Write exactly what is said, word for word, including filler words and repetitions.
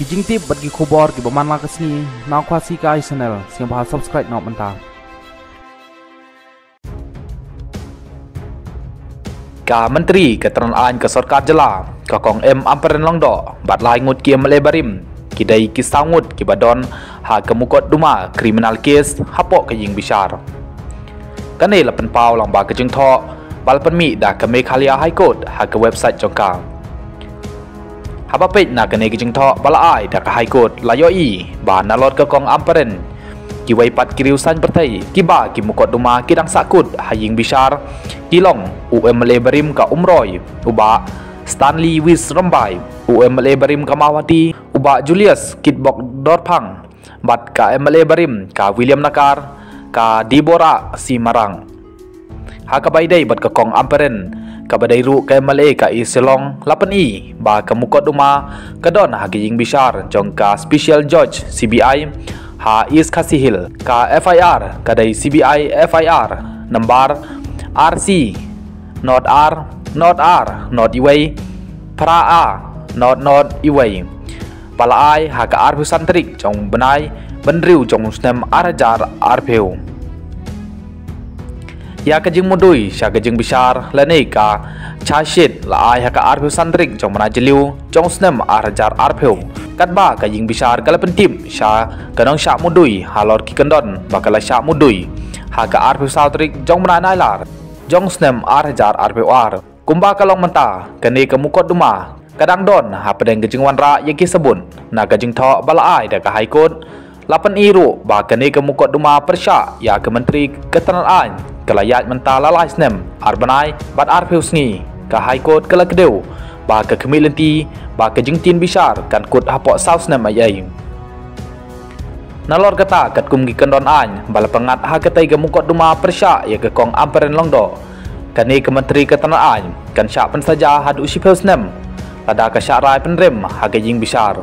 Ki jingtip bad ki khubor kiba man la ka sngi na Khasi Kai Channel, sngewbha subscribe noh mynta. Ka Myntri ka tnad aiñ ka sorkar jylla, ka Kong M Ampareen Lyngdoh, bad lai ngut ki M L A barim, ki dei ki saw ngut kiba don ha ka mukotduma criminal case hapoh ka ïing bishar. Kane la pynpaw lyngba ka jingthoh ba la pynmih da ka Meghalaya High Court ha ka website jong ka. Haba peit na kane ka jingthoh ba la ai da ka High Court, la ïohi ba nalor ka Kong Ampareen, kiwei pat ki riew saiñ pyrthei kiba ki mukotduma ki dang sahkut ha ïing bishar ki long u M L A barim ka Umroi, u Bah Stanley Wis Rymbai, u M L A barim ka Mawhati, u Bah Julius Kitbok Dorphang, bad ka M L A barim ka William Nakar, ka Deborah C Marak. Ha kaba ïadei bad ka Kong Ampareen, kaba dei ruh ka M L A ka East Shillong, la pyni ba ka mukotduma ka don ha ka ïing bishar jong ka Special Judge C B I ha East Khasi Hills. Ka F I R ka dei C B I F I R number R C not R not R not iwei phra A not not iwei, ba la ai ha ka arphew san tarik jong u bnai ba hynriew jong u snem ar hajar arphew. Ïa ka jingmudui sha ka jingbishar lane ka charge sheet la ai ha ka arphew san tarik jong u bnai Jylliew jong u snem ar hajar arphew. Katba ka ïing bishar ka la pyntip sha ka nongshah mudui halor ki kyndon ba ka la shah mudui ha ka arphew saw tarik jong u bnai Nailar jong u snem ar hajar arphew ar. Kumba ka long mynta, kane ka mukotduma ka dang don hapdeng ka jingwanrah ïa ki sabut. Na ka jingthoh ba la ai da ka High Court, la pyni ruh ba kane ka mukotduma pyrshah ïa ka Myntri ka tnad aiñ ka la ïaid mynta la lai snem, ar bnai bad arphew sngi. Ka High Court ka la kdew ba ka khmih lynti ba ka jingtien bishar kan kut hapoh saw snem ei ei. Nalor kata, katkum ki kyndon aiñ ba la pynngat ha katei ka mukotduma pyrshah ïa ka Kong Ampareen Lyngdoh, kane ka Myntri ka tnad aiñ kan shah pynsaja haduh shiphew snem lada ka shah rai pynrem ha ka ïing bishar.